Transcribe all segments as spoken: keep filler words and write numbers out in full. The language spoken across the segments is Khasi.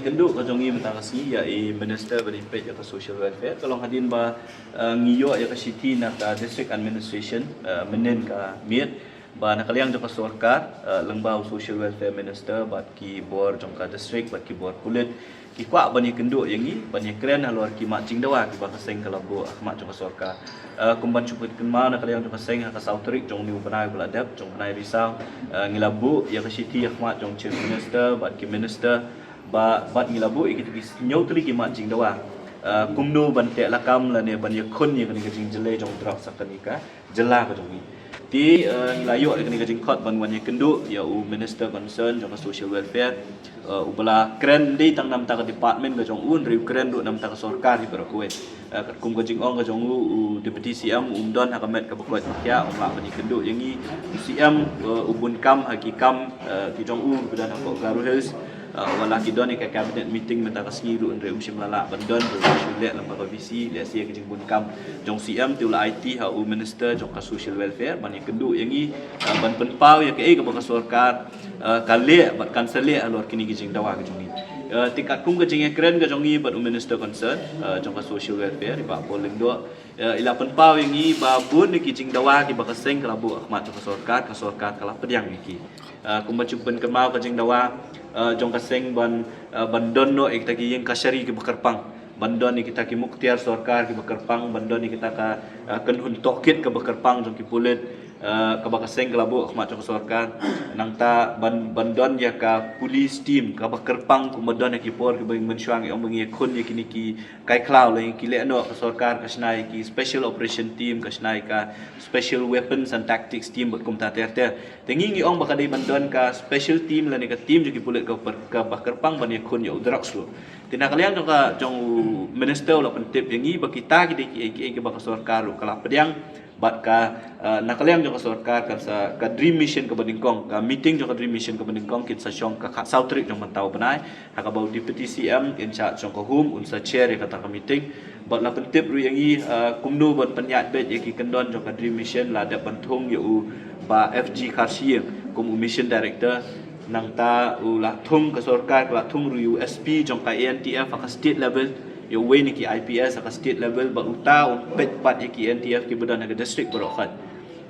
Kynduh ka jong ngi mynta ka sngi ïa i Minister ban ïapeit ïa ka Social Welfare ka long hadien ba, eh, ngi ïoh ïa ka shithi na ka District Administration, eh, mynhynnin ka miet ba na ka liang jong ka sorkar, eh, lyngba u Social Welfare Minister bad ki bor jong ka district bad ki bor pulit ki kwah ban ïakynduh ïa ngi ban ïakren halor ki mat jingdawa kiba ka seng ka la buh ha khmat jong ka sorkar. Eh, kum ban shu pynkynmaw, na ka liang jong ka seng ha ka saw tarik jong une u bnai ba la dep, jong u bnai Risaw, eh, ngi la buh ïa ka shithi ha khmat jong Chief Minister bad ki Minister ba, bad ngi la buh ïa kita ki hynñiew tylli ki mat jingdawa, eh, kumno ban teh lakam lane ban ïakhun ïa kane ka jingjyllei jong drugs ha kane ka jylla ka jong ngi. Te, eh, ngi la ïoh ïa kane ka jingkhot ban wan ïakynduh ïa u Minister concern jong ka Social Welfare, eh, uba la kren ym dei tang na bynta ka department ka jong u, hynrei u kren ruh na bynta ka sorkar hi baroh kawei. Eh, katkum ka jingong ka jong u, u Deputy C M um don ha ka met kaba koit ba khiah, um lah ban ïakynduh ïa ngi. U C M, eh, u bun kam ha ki kam, eh, ki jong u kiba don hapoh Garo Hills. Uh, wat la ki don ïa ka cabinet meeting mynta ka sngi ruh, hynrei um shym la lah ban don, ruh um shym leh lyngba ka V C, lehse ïa ka jingbun kam jong C M te u la aiti ha u Minister jong ka Social Welfare ban ïakynduh ïa ngi, uh, ban pynpaw ïa kaei kaba ka sorkar, uh, ka leh bad kan sa leh halor kine ki jingdawa ka jong ngi. Uh, te katkum ka jingïakren ka jong ngi bad u Minister concern, uh, jong ka Social Welfare, i Bah Paul Lyngdoh, uh, i la pynpaw ïa ngi ba bun ïa ki jingdawa kiba ka seng ka la buh ha khmat jong ka sorkar, ka sorkar ka la pdiang ïa ki. Uh, kumba shu pynkynmaw, ka jingdawa, uh, jong ka seng ban, uh, ban don noh ïa kita ki ïing kashari kiba kyrpang, ban don ïa kita ki muktiar sorkar kiba kyrpang, ban don ïa kita ka, uh, kynhun tohkit kaba kyrpang jong ki pulit, uh, kaba ka seng ka la buh ha khmat jong ka sorkar. Nangta ban, ban don ïa ka police team kaba kyrpang, kumba don ha ki por kiba mynshuwa ngi ong ba ngi ïakhun ïa kine ki kai khlaw lane ki lehnoh, ka sorkar ka shna ïa ki special operation team, ka shna ïa ka special weapons and tactics team bad kumta ter ter. Te ngi ngi ong ba ka dei ban don ka special team lane ka team jong ki pulit kaba, kaba kyrpang ban ïakhun ïa u drugs ruh. Te na ka liang jong ka, jong u Minister u la pyntip ïa ngi ba kita ki dei kiei kiei kiba ka sorkar ruh ka la pdiang, bad ka, uh, na ka liang jong ka sorkar kan sa, ka Dream Mission kaba nyngkong, ka meeting jong ka Dream Mission kaba nyngkong kin sa shong ka khatsaw tarik jong mynta u bnai, ha kaba u Deputy C M in charge jong ka Home un sa chair ïa kata ka meeting. Bad la pyntip ruh ïa ngi, uh, kumno ban pynïaid beit ïa ki kyndon jong ka Dream Mission, la dep ban thung ïa u Bah F G Kharshiing kum u Mission Director. Nangta u la thung, ka sorkar ka la thung ruh ïa u S P jong ka A N T F ha ka state level, ïa uwei na ki I P S ha ka state level, bad uta un peit pat ïa ki A N T F kiba don ha ka district baroh khoit.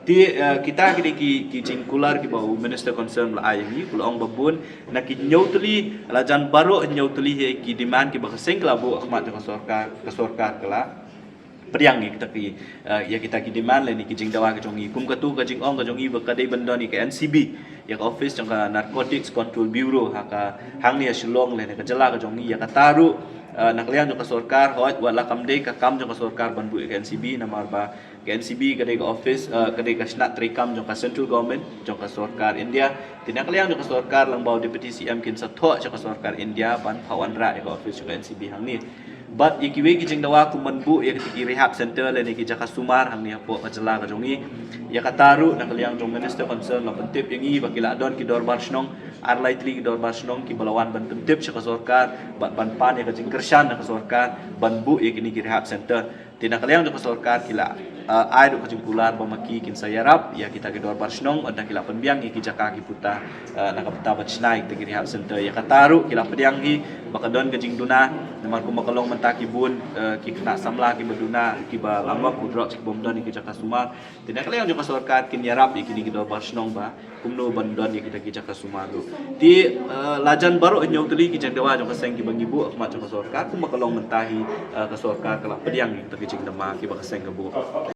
Te, eh, kita ki dei ki, ki jingkular kiba u Minister concern u la ai ïa ngi, u la ong ba bun na ki hynñiew tylli, la jan baroh hynñiew tylli hi ki demand kiba ka seng ka la buh ha khmat jong ka sorkar, ka sorkar ka la pdiang ïa kita ki, eh, ïa kita ki demand lane ki jingdawa ka jong ngi. Kum katu ka jingong ka jong ngi ba ka dei ban don ïa ka N C B, ïa ka office jong ka Narcotics Control Bureau ha ka hangne ha Shillong lane ka jylla ka jong ngi. Ïa kata ruh, eh, na ka liang jong ka sorkar, hooid, wat la kam dei ka kam jong ka sorkar ban buh ïa ka N C B, namar ba ka N C B ka dei ka office, eh, ka dei ka shnat treikam jong ka central government, jong ka sorkar India. Te na ka liang jong ka sorkar lyngba u Deputy C M kin sa thoh sha ka sorkar India ban phah wanrah ïa ka office jong ka N C B hangne. Bad ïa kiwei ki jingdawa kum ban buh ïa kita ki rehab center lane ki jaka sumar hangne hapoh ka jylla ka jong ngi. Ïa kata ruh na ka liang jong Minister concern la pyntip ïa ngi ba ki la don ki dorbar shnong, ar lai tylli ki dorbar shnong kiba la wan ban pyntip sha ka sorkar bad ban pan ïa ka jingkyrshan na ka sorkar ban buh ïa kine ki rehab center. Te na ka liang jong ka sorkar ki la, ah, ai ruh ka jingkular ba ma ki kin sa ïarap ïa kita ki dorbar shnong, ynda ki la pynbiang ïa ki jaka ki puta, ah, na ka bynta ban shna ïa kita ki rehab center. Ïa kata ruh ki la pdiang hi ba ka don ka jingduna, namar kumba ka long mynta ki bun, eh, ki khynnah samla kiba duna, kiba la ngop u drugs, kibym don ïa ki jaka sumar. Te na ka liang jong ka sorkar kin ïarap ïa kine ki dorbar shnong ba kumno ban don ïa kita ki jaka sumar ruh. Te, eh, la jan baroh hynñiew tylli ki jingdawa jong ka seng kiba ngi buh ha khmat jong ka sorkar, kumba ka long mynta hi, eh, ka sorkar ka la pdiang ïa kita ki jingdawa kiba ka seng ka buh.